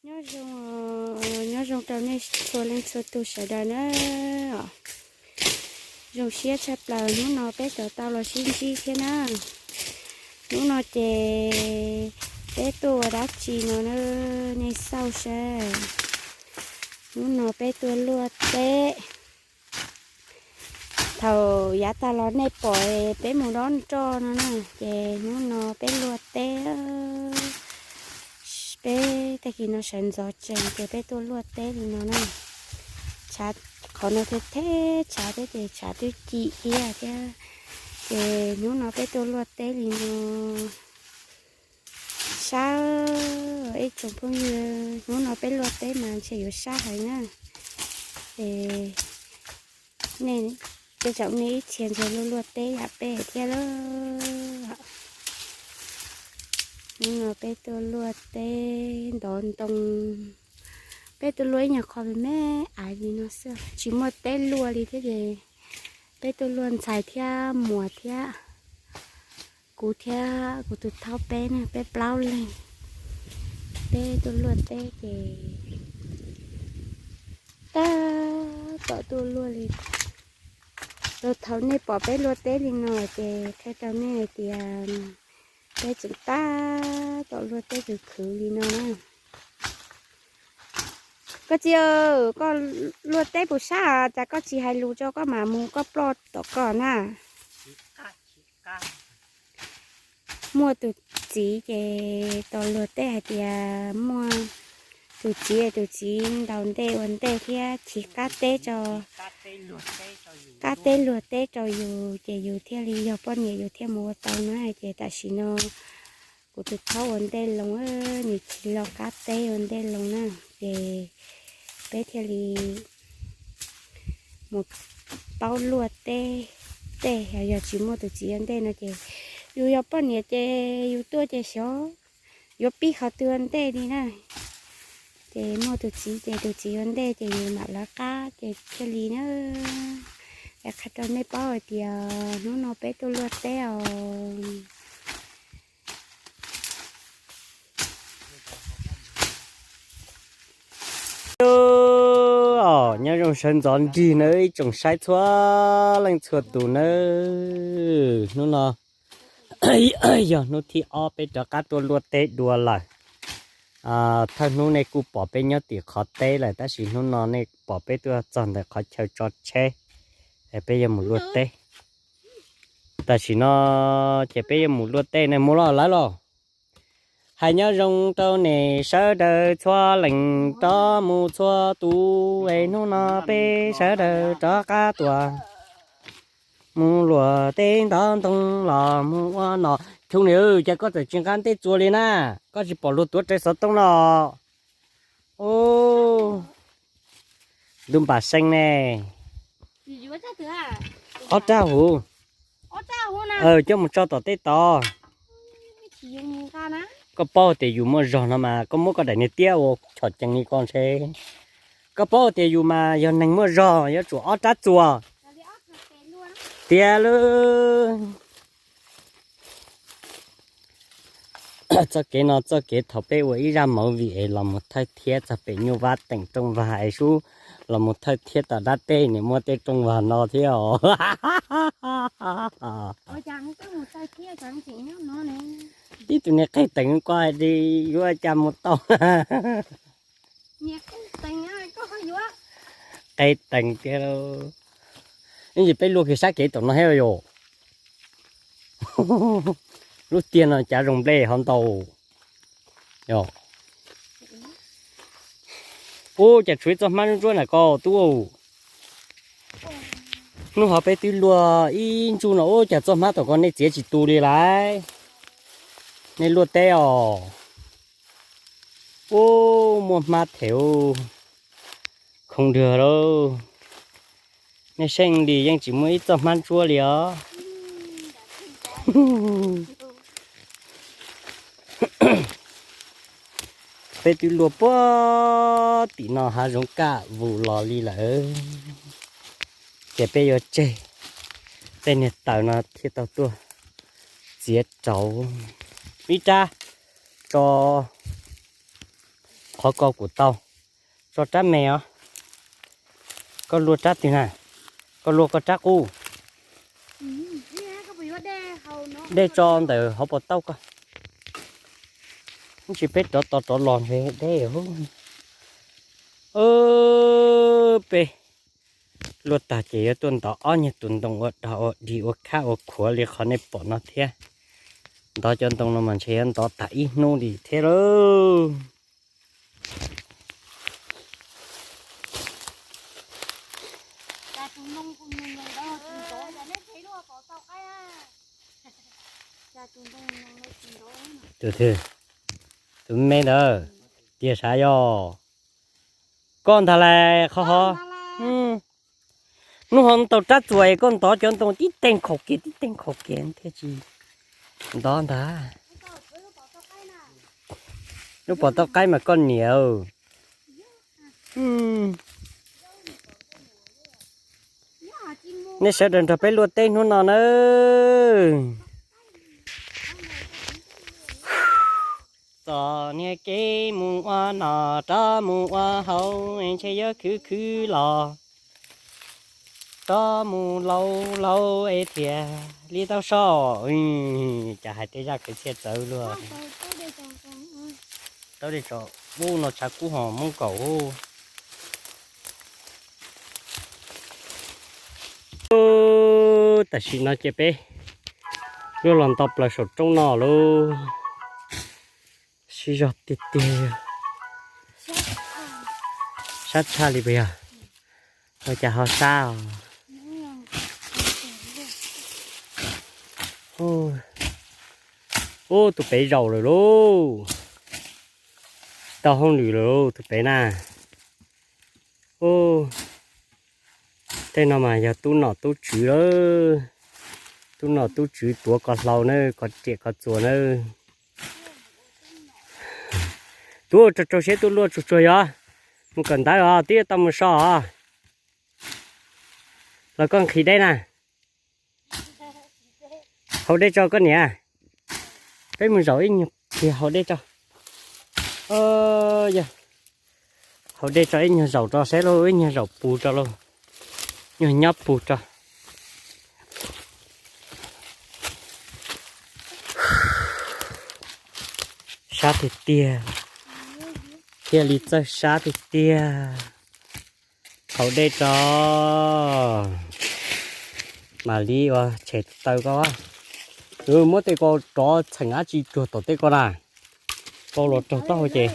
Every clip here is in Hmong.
Nyob zoo, nyob zoo rau nej txhua leej txhua tus sawv daws na. Zoo siab tshaj plaws hnub no peb rov tau los sib ntsib thiab na. Hnub no ces peb tuaj ua dab tsi no na, nej xauj saib. Hnub no peb tuaj luaj teb. Thaum yav tag los nej pom peb mus dob nroj no na, ces hnub no peb luaj teb. Peb tag kis no sawv ntxov tsees ces peb tuaj luaj teb li no na. Tshav, qhov no thiab theb tshav thiab ces tshav twb ci iab thiab. Ces hnub no peb tuaj luaj teb li no. Sab, ib tsoom phooj ywg, hnub no peb luaj teb mas ntshe yuav sab heev na. Es nej, tej zaum nej ib txhia ntshe luaj luaj teb yam peb thiab lauj. Hnub no peb tuaj luaj teb ntov ntoo. Peb tuaj luaj ib nyuag qho me me aiv li no xwb, tsis muaj teb luaj li thiab ces peb tuaj luaj ntxhais thiab muam thiab kuv thiab kuv tus thaub peb ne, peb plaub leeg. Peb tuaj luaj teb ces tab tom tuaj luaj li. Thaum nej pom peb luaj teb li no ces qhia rau nej hais tias peb tseem tab tom luaj teb khwv khwv li no na. Koj txiv, koj luaj teb puas sab cas koj tsis hais lus rau koj mam mus koj ploj tom koj na. Muaj tus txiv ces tau luag teb hais tias muaj tus txiv, tus txiv ntaus ntej ua ntej thiab chiv qab teb rau, qab teb luag teb rau yus ces yus thiaj li yog poj niam yus thiaj mus ua tau na. Ces tam sim no kuv tus thaub ua ntej loo, nws chiv los qab teb ua ntej loo na, ces peb thiaj li mus paub luaj teb tej. Yog tsis muaj tus txiv ua ntej no ces yus yog poj niam ces yus tuaj ces xyov yuav pib qhov twg ua ntej li na. Ces muaj tus txiv ces tus txiv ua ntej ces yus mam lawv qab ces thiaj li na. Es qhia rau nej paub hais tias hnub no peb tuaj luaj teb os. Nyob zoo sawv ntxov nrig nawb ib tsoom saib txhua leej txhua tus nawb. Hnub no yog hnub thib ob peb rov qab tuaj luaj teb dua lawm. Thawj hnub nej kuj pom peb nyob tim qhov teb lawm tab sis hnub no nej pom peb tuaj txog ntawm qhov chaw tso tsheb, peb yuav mus luaj teb. Tam sim no ces peb yuav mus luaj teb ne, mus los lawv los. Hais nyob zoo rau nej sawv daws txhua leej rov mus txhua tus es hnub no peb sawv daws rov qab tuaj mus luaj teb ntov ntoo los mus ua no. Choo niam, cas koj txawm tsis nqa ntej txuas li na? Koj tsis pom luag tuav rawv xov tooj no? Ntu npam seev ne. Ob rab huv. Coj mus tso tom tej tod. Koj paub tias yus muaj zog no mas koj muab koj daim niag tiab ua chom cees li ko ntshe. Koj paub tias yus mas yog neeg muaj zog yuav tsum ob rab txuas. Tiag lauj. Txoj kev no txoj kev thaum peb ua ib zaj movie es los mus thawj thiab txog pem nyuj vab teem rooj vag es sub los mus thawj thiab tom dab teb nws muaj tej rooj vag no thiab os. Ib tug niag qe teem ko hais tias yuav ua cas mus tau. Qe teem tiag. Ib ntsis peb luaj kiag sab kev tom no thiab yom. Lub tiag no cav zoo nplej ho ntau. Ub, cas tshuav ib txoj hmab ntsuab ntsuab na koj tub. Hnub hov peb twb luaj ib ntsuj no ub, cas txoj hmab tom ko nej txiav tsis tu li lawm. Nej luaj teb os. Ub, muaj hmab them, khoov nrwg lauj. Nej seej li yeej tsis muaj ib txoj hmab ntsuab li os. Peb twb luaj puag tim no hav zoov kaj vus los li lawm, ces peb yuav tseg tej niag taws no thiaj tau tuaj txiav rauv ib rab tso. qhov ko kuv tau. Tso rab me os. Koj luaj rab twg na? Koj luaj koj rab qub. Dej tso ntawm hauv pas tauj koj. Ib ntsis peb rov tos rov los ntshe deb. Peb luaj tag ces yuav tuaj ntov ob nyuag tus ntoo ua dog ua dig ua khab ua khuav li qhov nej pom no thiab. Ntov cov ntoo no mas ntshe yuav ntov tag ib hnub li thiab lauj. Tus twg? Tus me ntawd. Tiag sav yog koj ntag lauj qhov hov. Hnub ho tau rab txuas es koj ntov cov ntoo tib teg nkhaus kiag tib teg nkhaus kiag thiaj tsis ntov ntag. Lub pov tauj qaib mas koj niam. Nej sawv daws nrog peb luaj teb hnub no nawb. Txom nyem kev mus ua noj rov mus ua haus, ntshe yuav khwv khwv los rov mus laus laus es thiaj li tau so. Cas hais tej zaj kwv txhiaj txawv luaj. Taub dej tso, ub no tshav kub ho muab nkaus. Tam sim no ces peb luaj los nto plaws saum roob no lauj. Sib zog tiag tiag. Sab tshaj li puas yog? Ua cas ho sab os? Ub, tus pem zaum lawm lauj. Tsis tau hauj lwm lawm lauj tus pem na. Ub, tej no mas yog tub nom tub tswv lawm. Tub nom tub tswv tuav koj hlau nawb, koj riam koj txuas nawb. Tuaj rau rau siab tuaj luaj tsuag tsuag yog mus kawm ntawv os, twb yuav tau mus so os. Los koj nqhis dej na. Haus dej tso koj niam. Peb mus zaum ib nyuag kiag haus dej tso. Yog, haus dej tso ib nyuag zaum tso seb lauj, ib nyuag zaum pus tso lauj. Nyuag nyob pus tso. Sab tiag tiag, thiaj li txawj sab tiag tiag. Haus dej tso, mam li ua tshem taw koj. Muab tej ko rov txheem dab tsi cuag tom tej ko na. Koj los raug taub hau ces.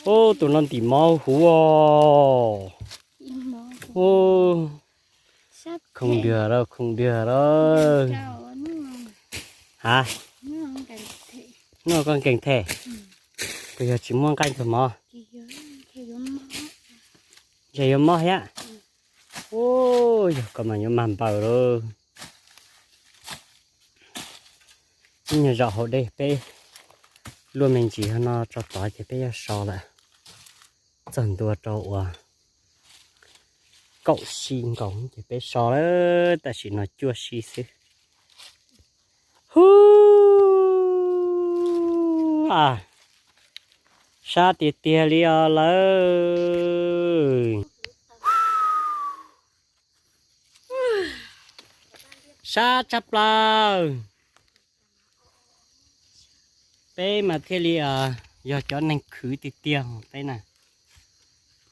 Ub, tus no ntim mov huv os. Ub, khoom diag lawm, khoom diag lawm. Ha, noj koj nkees them. Puas yog tsis muaj nqaij ntxuag mov? Ntshe yuav mob thiab. Ub, yog koj mas yuav mag npaws lauj. Ib nyuag zaum haus dej peb luaj me ntsis no tso tod ces peb yuav so lawm. Txog ntua rau uas kaum si nkaus ces peb so lawm, tam sim no cuaj si xwb. Hu, sab tiag tiag li os lawm. Sab tshaj plaws. Peb mas thiaj li yog cov neeg khwv tiag tiag peb na.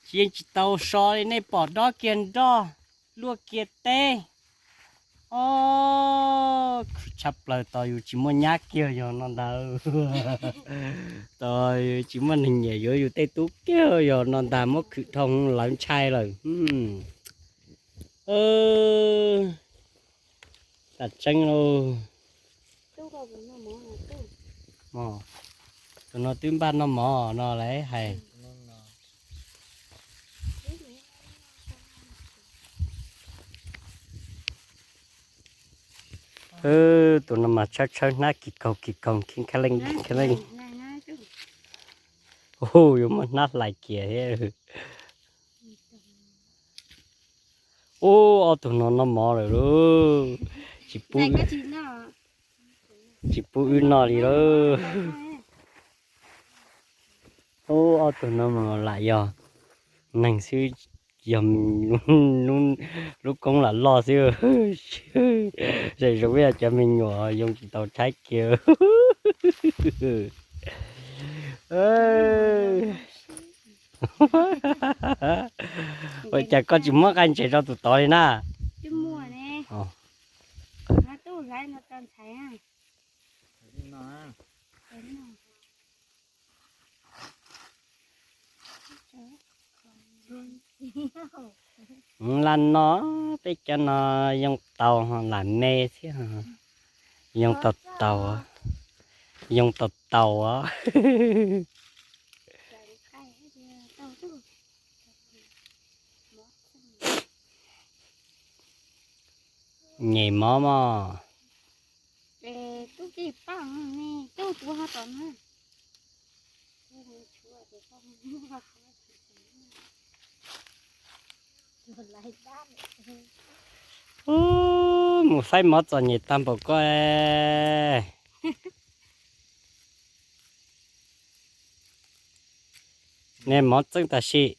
Tsis yeej tsis tau so li, nej pom dob kiag nroj, luaj kiag teb. Ob, tshaj plaws, tos yus tsis muaj nyab kiag yog no ntag. Tos yus tsis muaj neeg nyiam yuav yus tej tub kiag yog no ntag, muab khwm dhau lawv ntshai lawm. Tam tseeb lauj. Tus no twb npaj noj mov no lawv hais. Tus no mas tshawb tshawb hnab kis kaug kis kaug kheej kheej leej kheej leej. Hu, yuav muab hnab hlais kiag thiab. Ub, ob tug no noj mov lawm lauj. Tsis pub, tsis pub wb noj li lauj. Ub, ob tug no mas lam yog neeg xwb, yog lub koob lam loj xwb. Zoo zoo ib yam cov me nyuam yoo tsis tau tshaib kiag. Ua cas koj tsis muab nqaij ntses rau tus tod li na? Laj no, peb cov no yoo tau lam me thiab. Yoo tau tau, yoo tau tau. Nyem mov mog. Ub, mus faib mov txom nyem tag npaum koj. Nej mov txeeb tam sim.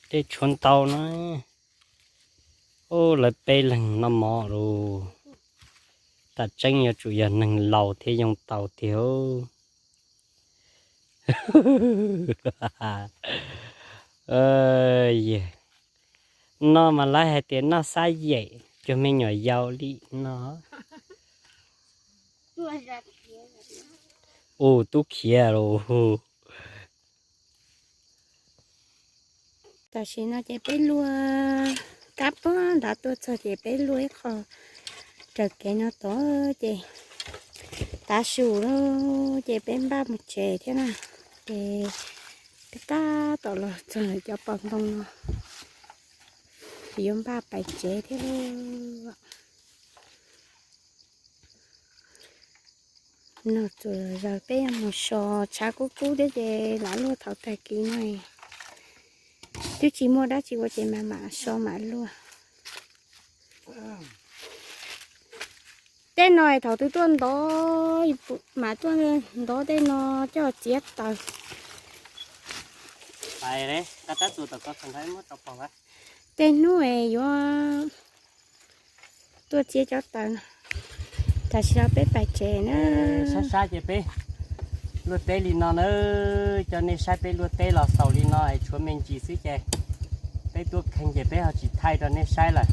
Tej tshuav ntau na. Ub, lawv peb leeg noj mov lauj. Tam tseeb yuav tsum yog neeg laus thiaj yoo tau tiag. Noj mas lawv hais tias noj xab yem, cuag me nyuam yaus li no. Ub, tub khiav lauj. Tam sim no ces peb luaj kab puag nrad tuaj txog ces peb luaj ib qho raws kev no tod ces tav su lawm ces peb npaj mus tsev thiab na. Ces peb tab tom los txog lawv cov pos ntoo no, yuav npaj pais tsev thiab lauj. No txuas zaws peb yuav mus so tshav kub kub thiab ces lam luaj thaum tag kis no. Twb tsis muaj dab tsi ua ces mam mam so mam luaj. Tej no thaum twg tuaj ntov, mam tuaj ntov tej no coj txiav taws. Tej hnub es yuav tuaj txiav cov taws no. Tam sim no peb pais tsev na. Saib saib ces peb luaj teb li no na, coj nej saib peb luaj teb los xaus li no es tshuav me ntsis xwb ces peb tuaj kheej ces peb ho tsis thaij rau nej saib lawm.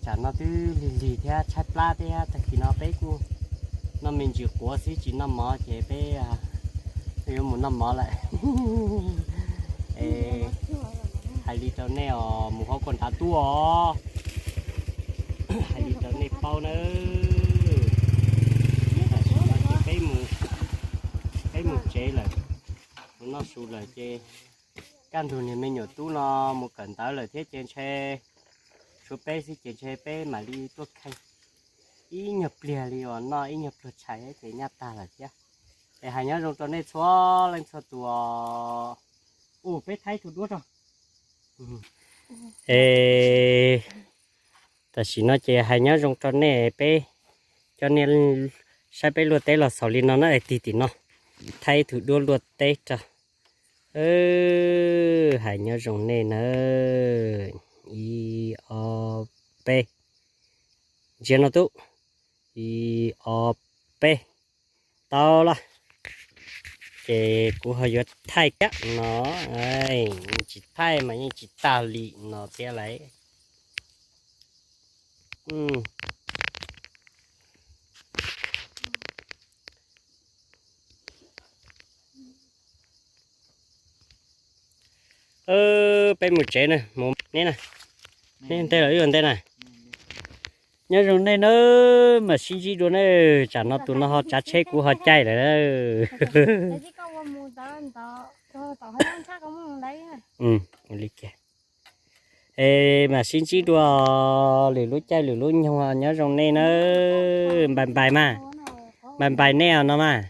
Tsam no twb lig lig thiab tshaib plab thiab, tag kis no peb kuj noj me ntsis quav xwb tsis noj mov ces peb yuav mus noj mov lawm. Hais li rau nej os, mus hauv koj nrad tuaj os. Hais li rau nej paub nawb. Tam sim no ces peb mus, peb mus tsev lawm, mus noj su lawm ces kaj ntug niag me nyuam tub no mus kawm ntawv lawm thiab ces ntshe tshuav peb xwb ces ntshe peb mam li tuaj kheej ib nyuag pliag li os, noj ib nyuag pluag tshais ces nyaj tag lawm thiab. Es hais nyob zoo rau nej txhua leej txhua tus. Ua peb thaij tus duab rau. Es tam sim no ces hais nyob zoo rau nej, peb coj nej saib peb luaj teb los xaus li no na, es tig tim no thaij tus duab luaj teb rau. Hais nyob zoo nej nawb. Ib ob peb. Ntsia no tub. Ib ob peb. Tau lawm. Ces kuv ho yuav thaij kiag no. Tsis thaij mas yeej tsis tag li no thiab lauj. Peb mus tsev na, mus neb na. Neb ntej los wb ua ntej na. Nyob zoo nej nawb, mam sib ntsib dua na. Tsam no tus no ho tsav tsheb kuv ho caij lawm. Ua li kiag. Es mam sib ntsib dua lwm lub caij lwm lub nyoog, nyob zoo nej nawb. Npais npais mas, npais npais nej os no mas.